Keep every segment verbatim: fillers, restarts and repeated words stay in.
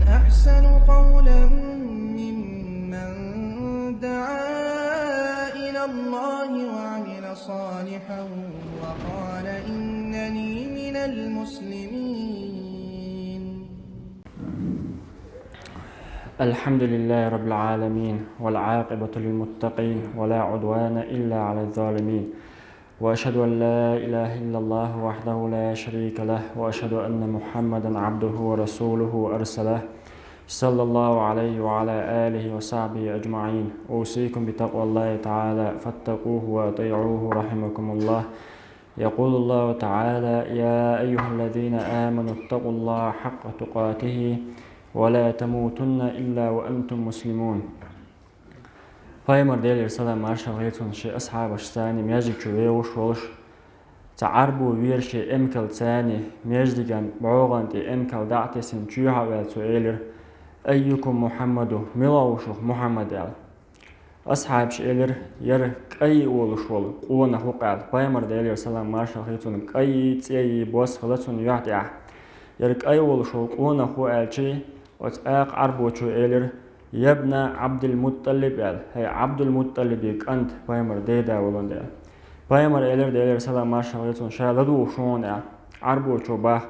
أحسن قولا ممن دعا إلى الله وعمل صالحا وقال إنني من المسلمين. الحمد لله رب العالمين، والعاقبة للمتقين، ولا عدوان إلا على الظالمين. وأشهد أن لا إله إلا الله وحده لا شريك له، وأشهد أن محمدا عبده ورسوله أرسله، صلى الله عليه وعلى آله وصحبه أجمعين. أوصيكم بتقوى الله تعالى، فاتقوه وأطيعوه، رحمكم الله. يقول الله تعالى: يا أيها الذين آمنوا اتقوا الله حق تقاته ولا تموتن إلا وأنتم مسلمون. Пайхамар, Делера салам маршал хилда цунна, шен асхьабашца цхьана маьждиг чу вегӀуш волуш, цхьа Ӏарбо вера шен эмкалца цхьана, маьждиган бӀогӀан тӀе эмкал дӀа а тесна, чоьхьа а ваьлла, цо элира: «Айюкум Мухьаммаду? Мила ву шух Мухьаммад?» — аьлла. Асхьабаша элира: «Яра кӀай а волуш волу къонах ву-кх», — аьлла. Пайхамар, Делера салам маршал хилда цунна, кӀайи, цӀейи, бос хилла цунна юьхь тӀехь. «Яра кӀай а волуш волу къонах ву», — аьлча, оцу акха Ӏарбочо элира: «Ябна Ӏабдул-МуттӀалиб», — аьлла. «ХӀей, Ӏабдул-МуттӀалибан кӀант, пайхамар дайда волу», — аьлла. Пайхамар элира, Делера салам маршал хилда цунна, ша ладугӀуш ву хьуна аьлла. Ӏарбочо бах: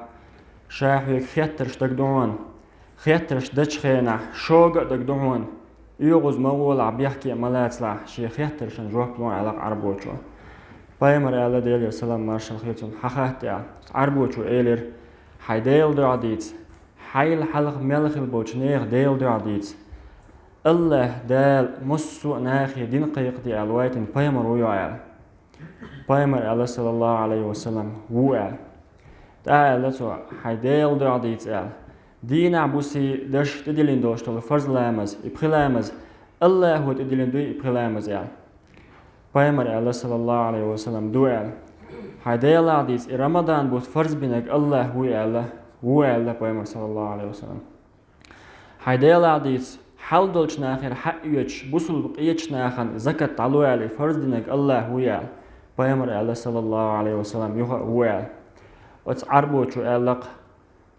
«Ша хьоьга хеттарш дага ду хьуна. Хеттарш дечу хенахь шога а дага ду хьуна. ОьгӀаз ма гӀолахь, бехке а ма лацалахь, шен хеттаршна жоп ло», — аьлла Ӏарбочо. Пайхамар аьлла, Делера салам маршал хилда цунна: «Хьан хатта?» — аьлла. Ӏарбочо элира: «Хьайн Делан дуьхьа дийца, хьайла хьалха мел хилла болчу нехан Делан дуьхьа дийца. АллахӀ Дала массо а нахе дин кхайкхаде аьлла вайтина пайхамар вуй хьо?» — аьлла. Пайхамар аьлла, саллаллаху Ӏалайхи ва саллам: «Ву», — аьлла. ТӀаккха аьлла цо: «Хьайн Делан дуьхьа дийца», — аьлла. «Дийнахь буси даш тӀедиллина долуш долу фарз ламаз, и пхи ламаз, АллахӀо тӀедиллина дуй и пхи ламаз?» — аьлла. Пайхамар аьлла, саллаллаху Ӏалайхи ва саллам: «Ду», — аьлла. «Хьайн Делах дийца, и Рамадан бутт фарз бинарг АллахӀ вуй?» — аьлла. «Ву», — аьлла пайхамар, саллаллаху Ӏалайхи ва саллам. «Хьайн Делах дийца, хьал долчу нахера хьаъ оьцуш, бусулба къечу нахана закат дӀало», — аьлла, «и фарз динарг АллахӀ вуй», — аьлла. Пайхамар аьлла, саллаллаху Ӏалайхи ва саллам, юха а: «Ву», — аьлла. Оцу Ӏарбочо аьлла-кх: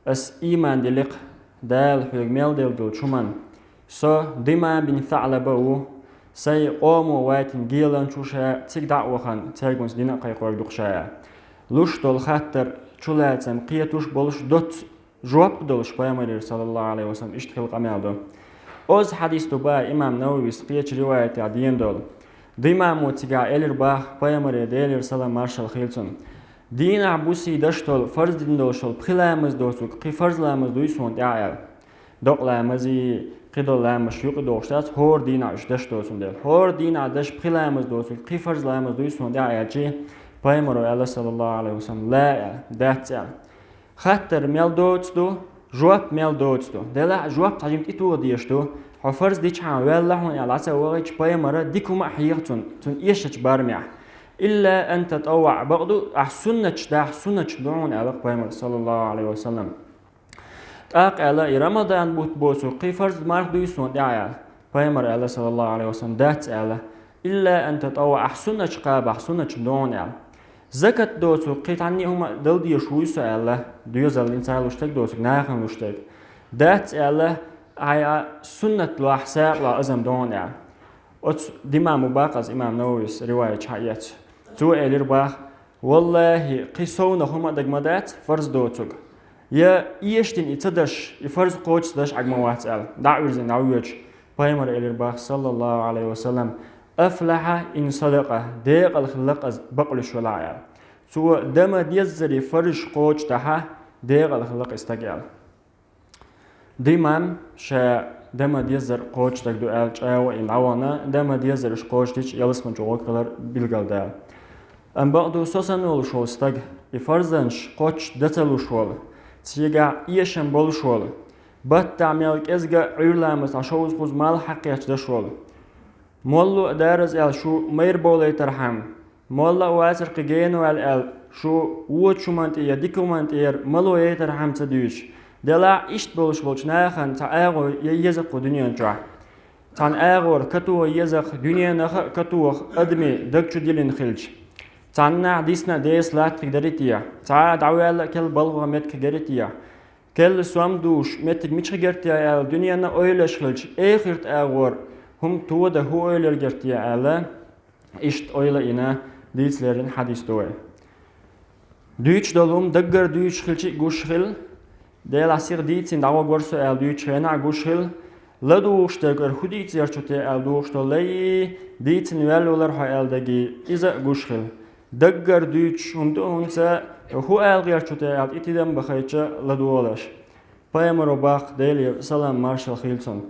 «Ас ийман дилли-кх, Дала хьоьга мел делла долчу хӀуманна. Со Димам бин СаӀлаба ву, сайн къомо вайтина геланчу ша, цига дӀа а вахана, цаьргунца дин а кхайкхорг ду-кх ша», — аьлла. Луш долу хаттар чулацам кхетуш болуш доцца жоп а долуш пайхамарера, саллаллаху Ӏалайхи ва саллам, иштта хилла къамел ду. Оцу хьадис ду бах имам Нававис кхечу риваятехь дийна долу. Димамо цигахь элира бах пайхамаре, Делера салам маршалла хилла цунна: «Дийнахь буси даш долу, фарз дина долуш долу пхи ламаз доцург кхин фарз ламаз дуй суна тӀехь?» — аьлла. Докъа ламазий, кхидолу ламазаш юкъа догӀуш дац, хӀора дийнахь уьш даш доцун дела. «ХӀора дийнахь даш пхи ламаз доцург кхин фарз ламаз дуй суна тӀехь?» — аьлчи, пайхамаро аьлла, саллаллаху Ӏалайхи ва саллам: «Ла», — аьлла, «дац», — аьлла. Хаттар мел доцу ду, жоп мел доцу ду. Делахь а жоп цхьа жимма тӀетоха дезаш ду. Хьо фарз дичхьана ваьлла хьуна аьлла, дӀа ца вахийтча, пайхамара дика хӀума а хьеха цунна, цунна эшачу барамехь. «Илла ан татавваъ», бакъду, ахь суннаташ дахь, суннаташ ду хьуна аьлла пайхамара, саллаллаху Ӏалайхи ва саллам. ТӀаккха аьлла, и Рамадан бутт боцург кхин фарз марха дуй суна тӀехь аьлла. Пайхамара аьлла, саллаллаху Ӏалайхи ва саллам, дац аьлла. «Илла ан татавваъ», ахь суннаташ кхаба, ахь суннаташ ду хьуна аьлла. Закат доцург кхин цхьанна а хӀума дала дезаш вуй со аьлла, доьзаллин цара луш дерг доцург, нахана луш дерг. Дац аьлла, хьайн а суннат лахь, сагӀа лахь азам ду хьуна аьлла. Оцу Димамо бах, иза имам Нававис риваят чу хьаэцна. Цо элира бах: «Валлахи, кхин совнах хӀума а дага ма дац, фарз доцург. Я эшдина и ца даш, и фарз кхочуш даш Ӏаг ма вац», — аьлла, дӀа а вирзина, дӀа а воьдуш. Пайхамара элира бах, саллаллаху Ӏалайхи ва саллам: «Афлахьа ин садака, декъала хилла-кх иза бакълуьйш велахь», — аьлла. Цо дан ма деззара фарзаш кхочуш дахь, декъала хилла-кх и стаг аьлла. Димам ша дан ма деззара кхочуш стаг ду аьлла чӀагӀо йина дӀавахана, дан ма деззараш кхочуш дича ялсамани чу гӀо хилар билгалдаьлла. Амма бакъду, со санна волуш волу стаг, и фарзанаш кхочуш дан ца луш волу, цигахь эшам болуш волу, баттахь мел кӀезга а Ӏуьйра ламаз цхьа шовзткъа кхуза мала хьакхеташ даш волу, молла а дараза аьлла шу майра бовлайтархьама, молла а вацара кхин гена ваьлла аьлла шу вочу хӀуманна тӀе я дика хӀуманна тӀера мало яйтархьама ца дуьйцуш, делахь иштта болуш болчу нахана цхьа агӀо ян еза-кх кху дуьнен чохь. Цхьана агӀор катоха еза-кх, дуьненах а катоха, адамийн даг чу диллина хилча. Цхьаннахь дисна а деса латтарг дара те, цхьа а дӀаваьлла а керла балхо меттиг гара те. Делла сом дувш меттиг мича герта я аьлла, дуьненна ойлаш хилча, эхарта агӀор хӀума тода хӀу ойлар герта я аьлла, иштта ойла а йина, дийцалерина хьадис ду вай. Дуьйцуш долу хӀума даггара дуьйцуш хилча а гуш хила, Делахь сиха дийцина дӀагӀоргвар со аьлла дуьйцучу хенахь а гуш хила, ладугӀуш дерг ара хӀу дийцарчу те аьлла дугӀуш долу лайи, дийцина ваьлла валар хьо аьлла дагий, иза а гуш хила. Даггара дуьйцуш хӀума ду хӀунца, хӀу аьлла гӀерчу те аьлла тӀе тидам бахайча ладогӀалаш. Пайхамаро баккха, Делера салам маршалла хийла цунна.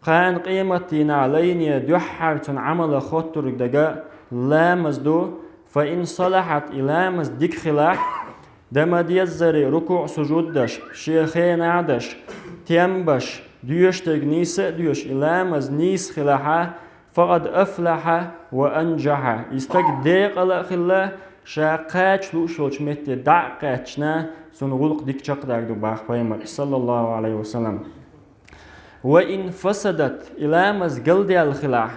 Кхана къематдийнахь лайне дуьххьара цунна Ӏамалах хоттург дага ламаз ду, фа ин салахьат, и ламаз дика хилахь, дама деззари рукуъ-сужуд даш, шен хенахь даш, тем баш, доьшург нийса а доьшуш, и ламаз нийса хилахьа, факъад афлахьа ва анжахьа. И стаг декъала а хилла, ша кхача лууш йолчу метте дӀа а кхаьчна, цунна гӀуллакх дика чекхдаьрг ду баха пайхамар, саллаллаху Ӏалайхи ва саллам. Ва ин фасадат, и ламаз галдаьлла хилахь,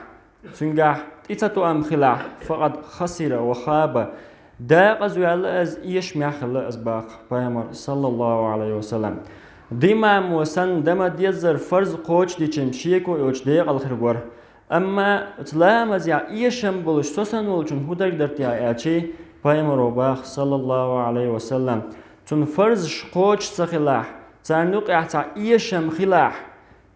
цуьнгахь тӀе ца тоам хилахь, факъад хасира ва хаба, дакъазваьлла аз, эшамехь хилла аз баха пайхамар, саллаллаху Ӏалайхи ва саллам. Димамо санна дама деззара фарз кхочушдичина шеко йоцуш декъала хир вара. Амма оцу ламазехь эшам болуш со санна волчун хӀу дагадартехь аьлчи, пайхамаро баха, саллаллаху Ӏалайхи ва саллам, цунна фарзаш кхочуш ца хилахь, царна юкъехь цхьа эшам хилахь,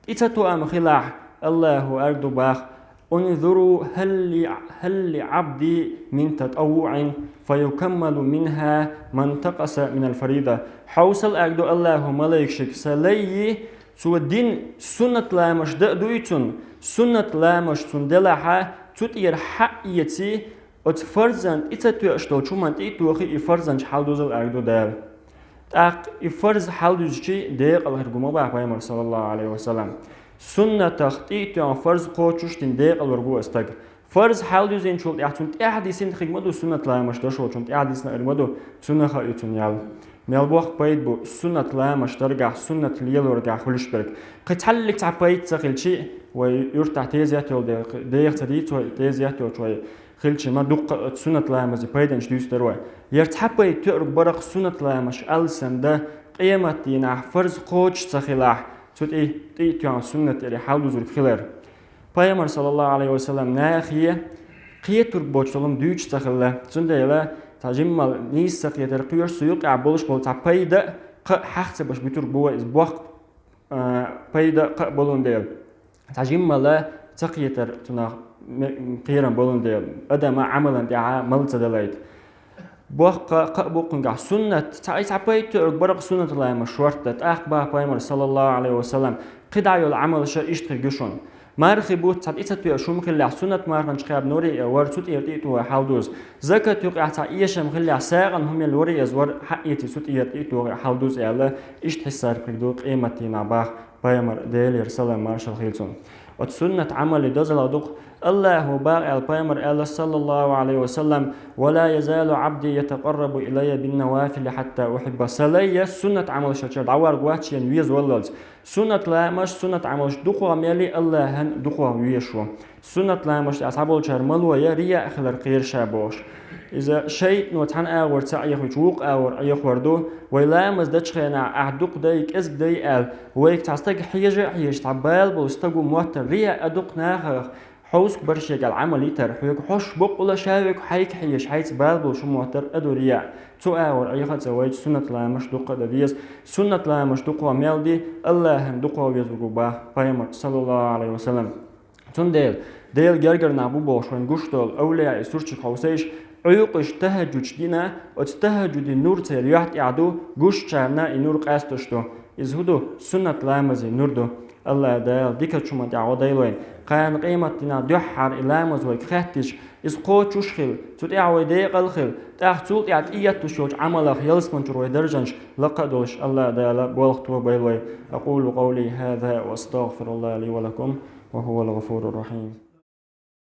тӀе ца тоам хилахь, Аллаху аьрг ду баха: «Унзуру хӀалли, хӀалли Ӏабди мин татӀаввуӀин, фа юкаммалу минхӀа ман такъаса минал фарида». Хьовсал, аьрг ду Аллаху малайкашка, сан лайи, цо дин суннат ламаш дан а дуй цунна, суннат ламаш цунна делахьа, цу тӀера хьаъ эций, оцу фарзан тӀе ца тоьуш долчу хӀуманна тӀе а тохий, и фарзанча хьалдузал, аьрг ду Дала. ТӀаккха и фарз хьалдуьзучий декъала хир гу ма баха пайхамар, саллаллаху Ӏалайхи ва саллам. Суннатах тӀе а тоьхна фарз кхочушдина декъала вар гу а стаг. Фарз хьалдуьзинчул тӀаьхьа цунна тӀаьхьа дисина хиг ма ду суннат ламаш дашо, цунна тӀаьхьа дисина хиг ма ду, цунах а ю цунна ял. Мел боккха пайда бу суннат ламаш даргахь, суннат лелоргахь хуьлуш берг. Кхин цхьаллиг цхьа пайда ца хилчи, вай юьртахь тезет йолу де-, деха ца дийца вай, тезет йолчу вай хилчи ма дуккха а суннат ламазе пайданаш дуьйцур дара вай. Яра цхьа пайда тоьург баракъ суннат ламаш алсам дан, къематдийнахь фарз кхочуш ца хилахь, цу тӀе, тӀе а тоьхна суннат тӀера хьалдузург хилар. Пайхамар, саллаллаху Ӏалайхи ва саллам, нахе кхетург боцу долу хӀума дуьйцуш ца хилла. Цундела цхьа жиммал нийса ца кхетар кхоьруш цу юкъехь болуш болу цхьа пайда а, кхаъ хьаха ца беш буьтург бу вай иза боккха, а, пайда а, кхаъ болун дела. Цхьа жиммала ца кхетар цунах ме-, кхерам болун дела. Адама Ӏамалан тӀехьа мала ца далайта. Боккха кхаъ бу кхуьнгахь суннат, цхьа, цхьа пайда тоьург баракъ суннат ламаш шортта, тӀаккха баха пайхамар, саллаллаху Ӏалайхи ва саллам, кхидӀа йолу Ӏамалша иштта хир гуш ван. Мархи бутт цхьа тӀе ца тоьуш хӀума хиллехь, суннат марханчу кхаьбна варе а вар, цу тӀера тӀе а тухий хьалдуз. Закат юкъехь цхьа эшам хиллехь, сагӀан хӀума елла варе а вар, хьаъ эций цу тӀера тӀе а тухий хьалдуз аьлла, иштта хьисар кхир ду къематдийнахь баха пайхамар, Делера салам маршалла хийла цунна. Оцу суннат Ӏамале дозалла дукха. Аллаху баха аьлла пайхамар аьлла, саллаллаху Ӏалайхи ва саллам: «Ва ла язалу Ӏабди ятакъаррабу илайя биннавафили хьатта ухьибба». Сан лайя суннат Ӏамалшачара дӀаварг вац шена веза валлалц. Суннат ламаш, суннат Ӏамалш дукхагӀа мели Аллахьан дукхагӀа везаш ву. Суннат ламаш тӀехь цхьаболчара мало я рияъ хилар кхера ша бохуш. Иза шайтано цхьана агӀор ца Ӏехавича, вукху агӀор Ӏехор ду. Вай ламаз дечу хенахь ахь дукха дай, кӀезиг дай аьлла, вайга цхьа стаг хьежа а хьежаш, цхьа бала болу стагу моттар рияъ а дукха нахах хьовсуш бар шега аьлла Ӏамал йитар. Хьоьга хьош боккъала ша вега хьайга хьежаш, хьайца бала болуш хӀума моттар а ду рияъ. Цу агӀор Ӏеха а ца вайча, суннат ламаш дукха а дан деза. Суннат ламаш дукхагӀа мел ди, Аллахьан дукхагӀа веза ву баха пайхамар, саллаллаху Ӏалайхи ва саллам. Цундела Делан гергара нах бу бохуш вайн гуш долу авлияъ и сурчиг хьовсийша, Ӏуьйкъуш тахӀажжуд дина, оцу тахӀажжудин нур церан юьхь тӀехь ду, гушчарна и нур къаьстуш ду. Иза хӀун ду? Суннат ламазин нур ду. Аллах Дала дикачу хӀуман тӀехь гӀо дайла вайна. Кхана къематдийнахь дуьххьара и ламаз вайга хаьттича, иза кхочуш хила, цу тӀехь вай декъала хила, тӀаккха цул тӀаьхьа тӀеэттуш йолчу Ӏамалах ялсаманчуьра вай даржанаш лакха а долуш, Аллах Дала болх тобайла вай. أقول قولي هذا وأستغفر الله لي ولكم، وهو الغفور الرحيم.